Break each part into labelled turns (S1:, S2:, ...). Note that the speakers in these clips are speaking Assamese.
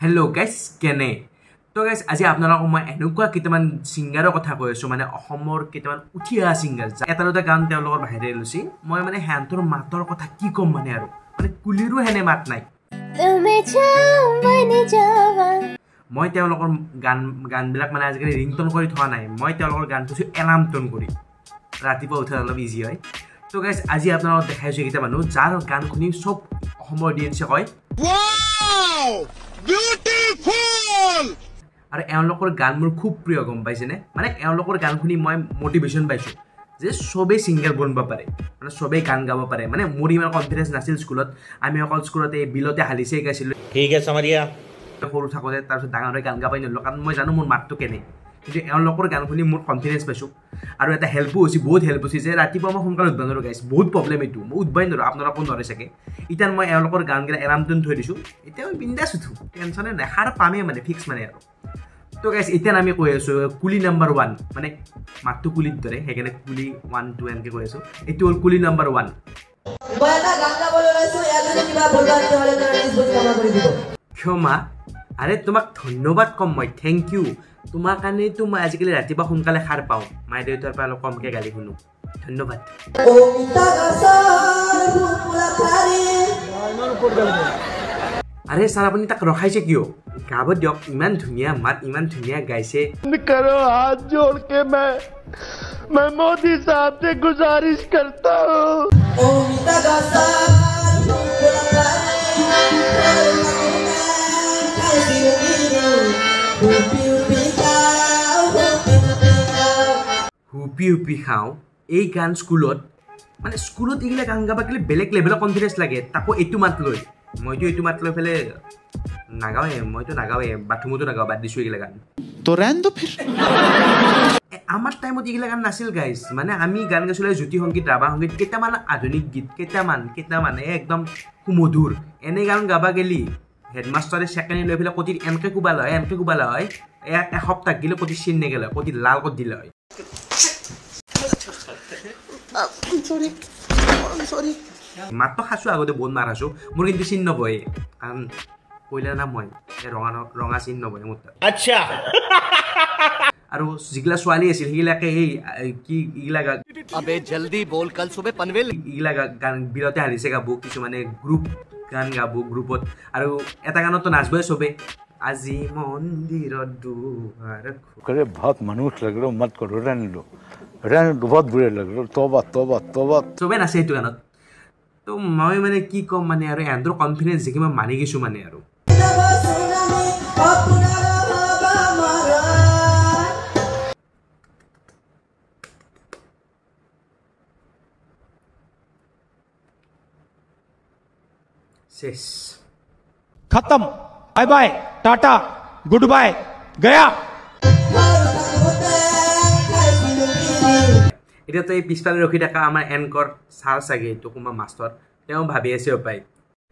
S1: হেল্ল' গাইজ, কেনে তো গাইজ, আজি আপোনালোকক মই এনেকুৱা কেইটামান ছিংগাৰৰ কথা কৈ আছোঁ, মানে অসমৰ কেইটামান উঠি অহা ছিংগাৰ, এটা দুটা গান তেওঁলোকৰ বাহিৰে লৈছে। মই মানে সিহঁতৰ মাতৰ কথা কি ক'ম মানে আৰু মানে কুলিৰো সেনে মাত নাই। মই তেওঁলোকৰ গানবিলাক মানে আজিকালি ৰিংটন কৰি থোৱা নাই, মই তেওঁলোকৰ গান থৈছোঁ এলাৰ্ম টন কৰি, ৰাতিপুৱা উঠাত অলপ ইজি হয়। তো গাইজ, আজি আপোনালোকক দেখাইছোঁ এইকেইটা মানুহ যাৰ গান শুনি চব অসমৰ অডিয়েঞ্চে কয় আৰু এওঁলোকৰ গান মোৰ খুব প্ৰিয়, গম পাইছেনে? মানে এওঁলোকৰ গান শুনি মই মটিভেশ্যন পাইছোঁ যে চবেই ছিংগাৰ বনিব পাৰে, মানে চবেই গান গাব পাৰে। মানে মোৰ ইমান কনফিডেঞ্চ নাছিল স্কুলত, আমি অকল স্কুলতে বিলতে হালিছে গাইছিলোঁ।
S2: ঠিক আছে মাৰিয়া,
S1: সৰু থাকোঁতে। তাৰপিছত ডাঙৰ হৈ গান গাবই নোৱাৰিলোঁ, কাৰণ মই জানো মোৰ মাতটো কেনে। কিন্তু এওঁলোকৰ গান শুনি মোৰ কনফিডেঞ্চ পাইছোঁ আৰু এটা হেল্পো হৈছে, বহুত হেল্প হৈছে যে ৰাতিপুৱা মই সোনকালে উঠব নোৱাৰোঁ গাইছ, বহুত প্ৰব্লেম এইটো, মই উঠবাই নোৱাৰোঁ, আপোনালোকো নোৱাৰে চাগে। এতিয়া মই এওঁলোকৰ গানকেইটা এলাৰ্ম টুন থৈ দিছোঁ, এতিয়া মই বিন্দাছ উঠোঁ, টেনশ্যনে নাই, সাৰ পামেই মানে ফিক্স মানে আৰু। তো গাইছ, এতিয়া আমি কৈ আছোঁ কুলি নাম্বাৰ 1, মানে মাতটো কুলিৰ দৰে, সেইকাৰণে কুলি 1 2 এনেকৈ কৈ আছোঁ। এইটো হ'ল কুলি নাম্বাৰ 1। ক্ষমা, আৰে তোমাক ধন্যবাদ ক'ম মই, thank U, তোমাৰ কাৰণেতো মই আজিকালি ৰাতিপুৱা সোনকালে সাৰ পাওঁ, মায়ে দেউতাৰ পৰা অলপ কমকৈ গালি শুনো, ধন্যবাদ। আৰে ছাৰ, আপুনি তাক ৰখাইছে কিয়? গাব দিয়ক, ইমান ধুনীয়া মাত, ইমান ধুনীয়া গাইছে। হুপি হুপি খাওঁ এই গান স্কুলত, মানে স্কুলত এইগিলা গান গাব গ'লে বেলেগ লেভেলৰ কনফিডেঞ্চ লাগে, তাকো এইটো মাত লৈ। মইতো এইটো মাত লৈ পেলাই নাগাওঁৱে, মইতো নাগাওঁৱে, বাথৰুমতো নাগাওঁ, বাদ দিছোঁ এইগিলা গান। আমাৰ টাইমত এইগিলা গান নাছিল গাইজ, মানে আমি গান গাইছিলোঁ জ্যোতি সংগীত, ৰাভা সংগীত, কেইটামান আধুনিক গীত, কেইটামান একদম সুমধুৰ। এনে গান গাবা গেলি হেডমাষ্টাৰে চেকেনি লৈ পেলাই কটিত এনেকৈ কোবালে হয়, এনেকৈ কোবালে হয়, এসপ্তাহ গেলে কটিত চিন নেগেলে হয়, কটিত লাল কত দিলে হয়। মাতটো খাইছোঁ আগতে, বহুত মাৰ খাইছোঁ, মোৰ কিন্তু চিন নবহে, কাৰণ কইলা না মই, এই ৰঙা ৰঙা চিন নবহে মোৰ তাত।
S2: আচ্ছা।
S1: আৰু যিগিলা ছোৱালী আছিল সেইগিলাকে এই কি এইগিলা এইগিলা গান বিলতে হালিছে গাব, কিছুমানে গ্ৰুপ গান গাব গ্ৰুপত, আৰু এটা গানততো নাচবই চবে। আজি মন্দিৰত দুৱাৰ
S3: বহুত মানুহ লাগ ৰহ, মত কৰো, रहने दो, रहने दो, বহুত বুৰে লাগ ৰহ, তবা তবা তবা,
S1: চবে নাচে সেইটো গানত। তো মই মানে কি ক'ম মানে আৰু এহঁতৰ কনফিডেঞ্চ দেখি মই মানি গৈছোঁ মানে আৰু। শেষ,
S4: খতম, bye bye, tata, good bye, Gaya.
S1: এতিয়াতো এই পিছফালে ৰখি থকা আমাৰ এনকৰ ছাৰ চাগে, এইটো কোনোবা মাষ্টৰ, তেওঁ ভাবি আছে পাই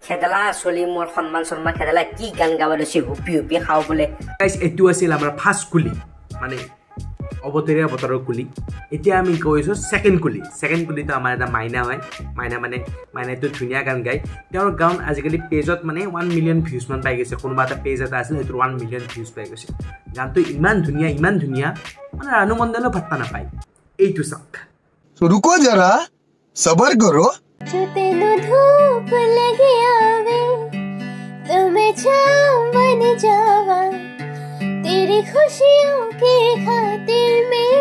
S5: খেদলা চলি মোৰ সন্মান সন্মান খেদলা কি গান গাব লৈছে, হুপি হুপি খাওঁ বোলে।
S1: গাইজ, এইটো আছিল আমাৰ ফাৰ্ষ্ট কুলি, মানে অবতৰীয়া বতৰৰ কুলি। এতিয়া আমি কৈ আছোঁ ছেকেণ্ড কুলি। ছেকেণ্ড কুলিটো আমাৰ এটা মাইনা হয়, মাইনা মানে মাইনাটো ধুনীয়া গান গায়। তেওঁৰ গান আজিকালি পেজত মানে 1 মিলিয়ন ভিউজমান পাই গৈছে। কোনোবা এটা পেজ এটা আছিল, সেইটো 1 মিলিয়ন ভিউজ পাই গৈছে। গানটো ইমান ধুনীয়া, ইমান ধুনীয়া, মানে ৰাণু মণ্ডলেও পাত্তা নাপায়। এইটো চাওক।
S6: ৰুকো জৰা, সবৰ কৰো।
S7: तेरी खुशियों के खातिर मैं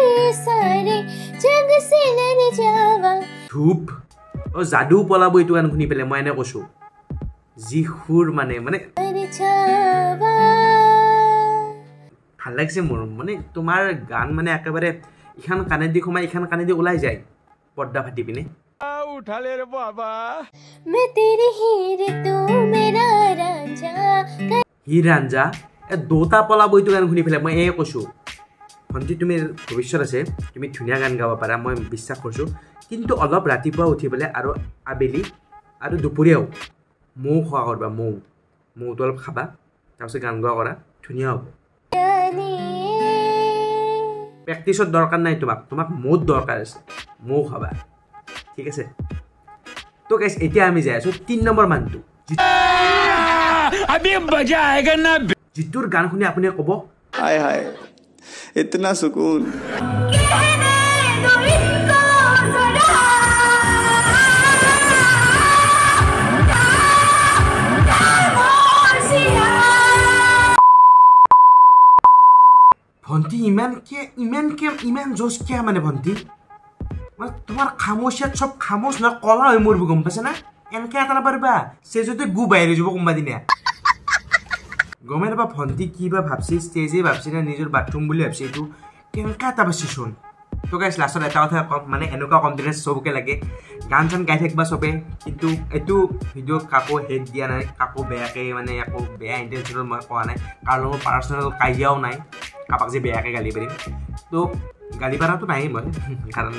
S7: सारे जग से लड़ जावा।
S1: ধূপ অ যাদু পলাব এইটো গান শুনি পেলাই, মই এনে কৈছোঁ, যি সুৰ মানে মানে ভাল লাগিছে মোৰ। মানে তোমাৰ গান মানে একেবাৰে ইখান কাণেদি সোমাই ইখান কাণেদি ওলাই যায়, পৰ্দা ফাটি পিনে। হিৰ ৰাঞ্জা, এই দুটা পলাব এইটো গান শুনি পেলাই, মই এয়ে কৈছোঁ। ভণ্টি, তুমি ভৱিষ্যত আছে, তুমি ধুনীয়া গান গাব পাৰা, মই বিশ্বাস কৰিছোঁ। কিন্তু অলপ ৰাতিপুৱা উঠি পেলাই আৰু আবেলি আৰু দুপৰীয়াও মৌ খোৱা কৰিবা, মৌটো অলপ খাবা, তাৰপিছত গান গোৱা কৰা, ধুনীয়া হ'ব। প্ৰেক্টিছত দৰকাৰ নাই তোমাক, তোমাক মৌত দৰকাৰ আছে, মৌ খাবা, ঠিক আছে? তো গাইছ, এতিয়া আমি যাই আছোঁ 3 নম্বৰ মানুহটো।
S4: अभी मजा आएगा ना।
S1: যিটোৰ গান শুনি আপুনি ক'ব
S2: হায় হায় ইতনা সুকুন।
S1: ভণ্টি ইমানকে ইমান জোচ কিয় মানে ভণ্টি, মানে তোমাৰ খামোচিয়াত চব খামোচ নহয় কলা হৈ মৰিব, গম পাইছে না? এনেকৈ এটা নাপাৰিবা, ষ্টেজতে গু বাহিৰ হৈ যাব কোনোবা দিনা, গমেই নাপা ভণ্টি কি বা ভাবছি, ষ্টেজেই ভাবছি নে নিজৰ বাথৰুম বুলি ভাবছি, এইটো কেনেকুৱা এটা পাইছি চোন। তো গাইছ লাষ্টত এটা কথা কম, মানে এনেকুৱা কনফিডেঞ্চ চবকে লাগে, গান চান গাই থাকিবা চবে, কিন্তু এইটো ভিডিঅ' কাকো হেট দিয়া নাই, কাকো বেয়াকৈ মানে একো বেয়া ইণ্টেনশ্যনত মই কোৱা নাই, কাৰণ মোৰ পাৰ্চনেল কাজিয়াও নাই কাৰোবাক যে বেয়াকৈ গালি পাৰিম, তো গালি পাৰাটো নাই মই, কাৰণ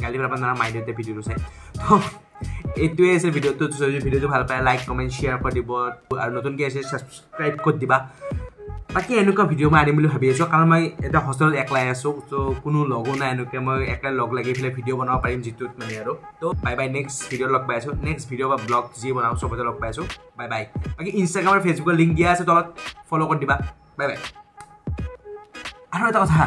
S1: গালি পাৰাব নোৱাৰা মাই দেউতাই ভিডিঅ'টো চাই। তো এইটোৱে আছিল ভিডিঅ'টো, যদি ভিডিঅ'টো ভাল পায় লাইক কমেণ্ট শ্বেয়াৰ কৰি দিব, আৰু নতুনকৈ আছে ছাবস্ক্ৰাইব কৰি দিবা। বাকী এনেকুৱা ভিডিঅ' মই আনিম বুলি ভাবি আছোঁ, কাৰণ মই এটা হোষ্টেলত একলাই আছোঁ, ত' কোনো লগো নাই, এনেকৈ মই একলাই লগ লাগি পেলাই ভিডিঅ' বনাব পাৰিম যিটোত মানে আৰু। তো বাই বাই, নেক্সট ভিডিঅ' লগ পাই আছোঁ, নেক্সট ভিডিঅ' বা ব্লগ যি বনাওঁ চবতে লগ পাই আছোঁ, বাই বাই। বাকী ইনষ্টাগ্ৰাম আৰু ফেচবুকৰ লিংক দিয়া আছে তলত, ফ'ল' কৰি দিবা, বাই বাই। আৰু এটা কথা,